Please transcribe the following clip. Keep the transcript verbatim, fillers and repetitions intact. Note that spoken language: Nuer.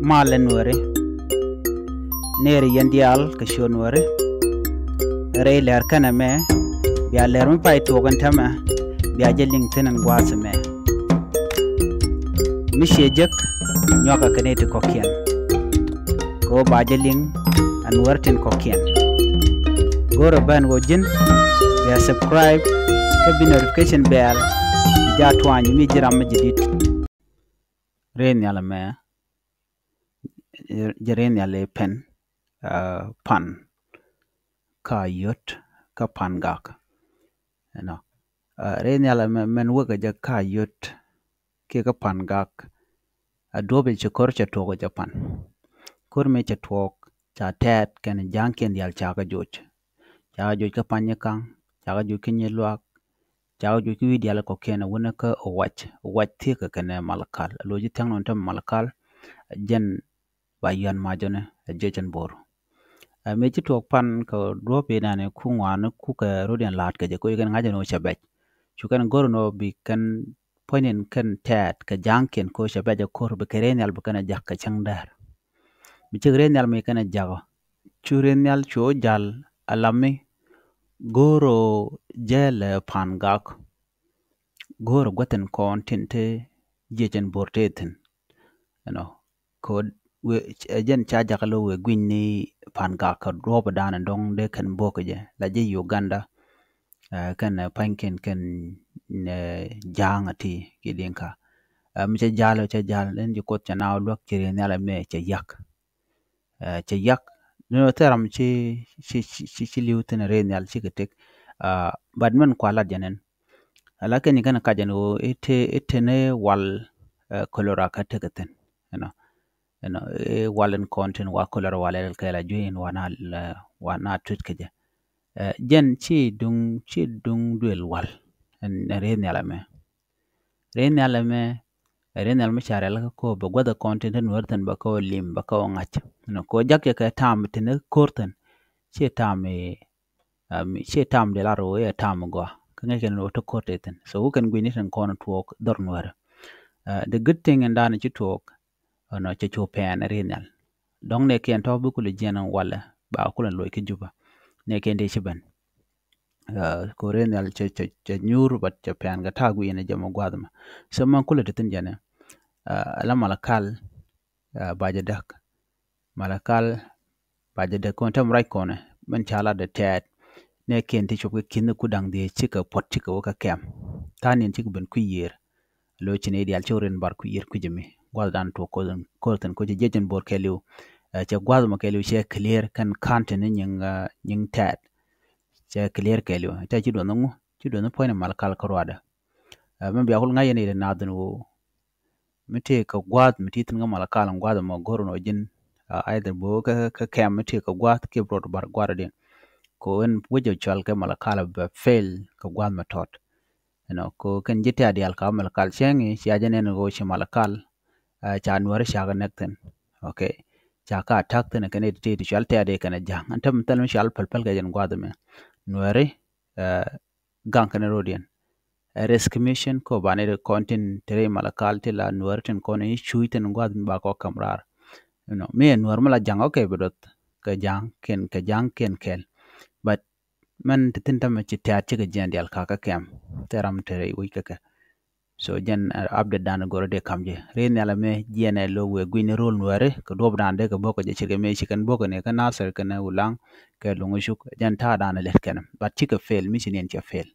Malɛ Nuääri, nɛɛri yɛn diaal kɛ ciöt Nuääri. Rɛy lɛr kɛnɛ mɛ, bia lɛr mi pay tuɔɔk ɛn täämɛ, bia jɛ liŋ thi̱n ɛn gua̱a̱th ɛmɛ. Mi ciɛ jek, nyuakɛ kɛ nɛy ti kɔ̱kiɛn. Kɛ ɣöö ba jɛ liŋ ɛ Nuäär tin kɔ̱kiɛn. Go̱rɛ ben ɣöö ji̱n bia subscribe kä bi notification bell bi jaa tuany mi ji̱ ram mi jɛ di̱t. Rɛy nhial ɛmɛ, jɛ rɛy nhial ɛ pɛn, ah, pan kä Ayot kä Pangak. Ɛnɔ, ah, rɛy nhial ɛmɛ mɛn wekɛ jɛ kä Ayot kiɛ kä Pangak. A duɔ̱ɔ̱p ɛ ci ko̱r cɛ tuɔɔk ɛ cɛ pan. Ko̱r mëë cɛ tuɔɔk ca tɛɛt kɛnɛ ja̱a̱ŋkiɛn diaal ca kɛ joc. Ca kɛ joc kä Panyikaŋ, ca kɛ joc kä Nyiluak, ca kɛ joc kä wi̱i̱ diaal kɔ̱kiɛn ɛ wänɛ kä Owac. Owac thieekä kɛnɛ Malakal. Lo̱c ji̱ thia̱ŋ nɔn te Malakal, jɛn ba yɔ̱a̱n macɔni ɛ jiɛcɛn Bor. Ɛ mëë ci tuɔɔk pan kɛ duɔ̱ɔ̱p inani ku ŋuani ku kɛ rɔ̱diɛn la̱a̱t kɛ jɛ, koc kɛn ŋa̱cɛ ni ɣöö cɛ bɛc. Cu kɛn go̱r ni ɣöö bi kɛn puɔ̱nyniɛn kɛn tɛɛt kɛ ja̱a̱ŋkiɛn kɛ ɣöö cɛ bɛc ɛ ko̱r, bi kɛ rɛy nhial bi kɛn ɛ jak kɛ cäŋ däär. Mi cik rɛy nhial mi kɛn ɛ jak ɔ, cu rɛy nhial cu jal a lam mi go̱o̱r ɔ jɛɛl ɛ Pangak. Go̱o̱r ɔ guäth in kɔn tin te jiɛcɛn Bor te thi̱n. Ɛnɔ, kɛ ɣöö ɛ jɛn ca jakä lo̱ wëë gui̱ny ni Pangak kɛ duɔ̱ɔ̱p dan in dɔ̱ŋ dee kɛn bo̱o̱k kɛ jɛ, la ji̱ Uganda, ɛ, kɛn, ɛ, pa̱nykiɛn kɛn, ɛ, ja̱a̱ŋ a ti ki Dinka. Ɛ, mi cɛ jal, cɛ jal, ɛn ji̱ Kuoth cɛ na wä luäk ci rɛy nhial ɛmɛ cɛ yak. Ɛ, cɛ yak. Ni wä thil ram ci, ci, ci, ci, ci li̱w thi̱n rɛy nhial cikɛ tëk. Ɛ, but mɛn kua lat jɛ nɛn. Ɛ, lakin ni kɛn kac jɛ ni ɣöö i̱ te, i̱ te ni wal, ɛ, kolora kä tekɛ thi̱n. Ɛnɔ, ɛnɔ, i̱ wal in kɔn tin wa kolora wal ɛl kɛɛl a juey in wa na, ɛ, wa na tui̱t kɛ jɛ. Ɛ, jɛn ci duŋ, ci duŋ duël wal. Ɛn, ɛn rɛy nhial ɛmɛ. Rɛy nhial ɛmɛ, ɛ rɛy nhial mi ca rɛl kä ko̱o̱p bɛ guäth ɛ kɔn tin te Nuäär thi̱n bɛ kɛ wä lim, bɛ kɛ wä ŋa̱c. Ɛnɔ, kɛ wä jak yɛ kɛ ta̱a̱m tin ɛ ko̱r thi̱n. Ci ta̱a̱m i̱, ɛ, mi, ci ta̱a̱m dee lar wä i̱ ɛ ta̱a̱m i̱ gɔaa. Kä ŋäc kɛn wä te ko̱r te thi̱n. So wä kɛn gui̱ni tin kɔn tuɔɔk dhɔr Nuäärä. Ɛ, the good thing in dan ci tuɔɔk, ɛnɔ, cɛ cu pɛn rɛy nhial. Dɔ̱ŋ nɛɛkiɛn tɔ̱ bi kulɛ jiɛn walɛ ba kulɛ loc kä Juba. Nɛɛkiɛn tëë ci ben. Ɛ, kɛ ɣöö rɛy nhial cɛ, cɛ, cɛ nyuur, but cɛ pɛn kɛ ta̱a̱ gui̱i̱n ɛ jɛ mɛ gua̱a̱th mɛ. So mɛ kulɛ te thi̱n jɛnɛ. Ɛ, ala Malakal, ɛ, ba jɛ däk. Malakal ba jɛ däk kɔn tɛm ruac kɔnɛ. Mɛn ca lat dee tɛɛt. Nɛɛkiɛn ti cop kɛ ki̱n ku da̱ŋ dhiee cikɛ puɔt cikɛ wä kä kɛm. Tha̱a̱ŋ niɛn cikɛ ben kui̱ yiër. Lo̱c ci nɛy diaal cok rin bar kui̱ yiër kui̱c mi. Gua̱thdan tuɔɔk ko̱r thi̱n, ko̱r thi̱n, ko̱r ci jiɛc in Bor kɛɛliw. Ɛ, cɛ gua̱th mɔ kɛɛliw cɛ clear kɛn ka̱n te ni nyiŋ, ɛ, nyiŋ tɛɛt. Cɛ clear kɛɛliw. Tɛ ci duɔth ni ŋu, ci duɔth ni puɔ̱ny ni Malakal kä ruadɛ. Ɛ, mɛ bia kul ŋa̱c yɛn i̱ naath in ɣöö mi tëë kɛ gua̱a̱th mi ti thi̱n kä Malakal in gua̱a̱th ɛmɔ go̱r in ɣöö ji̱n, ɛ, either bo̱o̱ kä, kä kɛm mi tëë kɛ gua̱a̱th kiɛ bi rɔɔd bar gua̱a̱th diɛn. Kɛ ɣöö ɛn wec ɔ cual kɛ Malakal bɛ fail kɛ gua̱a̱th mɛ tɔt. Ɛnɔ, kɛ ɣöö kɛn ji̱ tɛ̈t diaal ka Malakal cäŋ i̱ cia jɛ nɛn in ɣöö ci Malakal, ɛ, ca Nuäärä ca kɛ näk thi̱n. Okay. Ca ka attack thi̱n kɛn i̱ ti ti cual tɛ̈t i̱ kɛn ɛ ja̱ŋ. Ɛn täämɛ thil mi cual päl päl kɛ jɛn gua̱a̱th ɛmɛ. Nuääri, ɛ, gaŋ kɛn rɔɔdiɛn. Ɛ rescue mission kɔ banɛ ri kɔn tin te rɛy Malakal ti la Nuäär tin kɔn i̱ cuuc tin gua̱th mi ba kɔ kɛm raar. You know, mi ɛ Nuäär mi la ja̱ŋ, okay, bi duɔth kɛ ja̱ŋ kiɛn, kɛ ja̱ŋ kiɛn kɛl. But mɛn ti thi̱n täämɛ ci tɛ̈t cikɛ jiɛn diaal kakä kɛm. Thil ram te rɛy wec kä kɛ. So jɛn, ɛ, update dan go̱rä dee ka̱m jɛ. Rɛy nhial ɛmɛ jiɛn ɛ lo̱ wëë gui̱ni ro̱l Nuääri kɛ duɔ̱ɔ̱p dan dee kɛ bo̱kɛ jɛ, ce̱tkɛ mëë ci kɛn bo̱kɛ ni kä Nasir kɛnɛ Ulaŋ kɛ Luŋ Cuk. Jɛn ta̱a̱ dan lɛt kɛn. But cikɛ fail, mission in cɛ fail.